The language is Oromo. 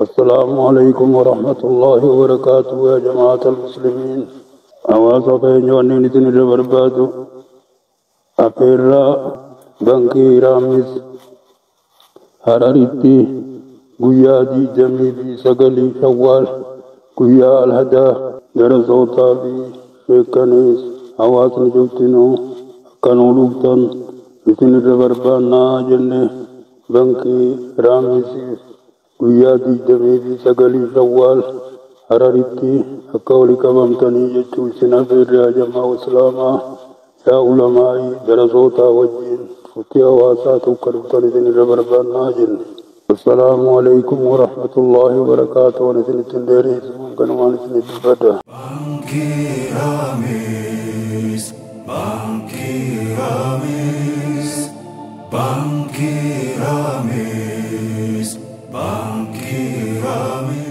السلام عليكم ورحمة الله وبركاته يا جماعة المسلمين. Hawaasa keenya wanni isin irra barbaadu afeerraa bankii Raamis Hararitti guyyaa 29 Shawwaal guyyaa Alhadaa darasootaa fi sheekaniis hawaasni cuftinuu akka nuu dhuftan isin irra barbaannaa jenne. Bankii Raamis guyyaa 29 Shawwaal Hararitti akka walii qabamtanii jechuu isin afeerre yaa jamaa islaamaa, yaa ulamaa'ii darasootaa wajjin muftii hawaasaatu akka dhuftan isin irra barbaannaa jenne. السلام عليكم ورحمة الله وبركاته. ونسن التنديري كانوا نسن البدا. Bankiramis, Bankiramis, Bankiramis, Bankiramis.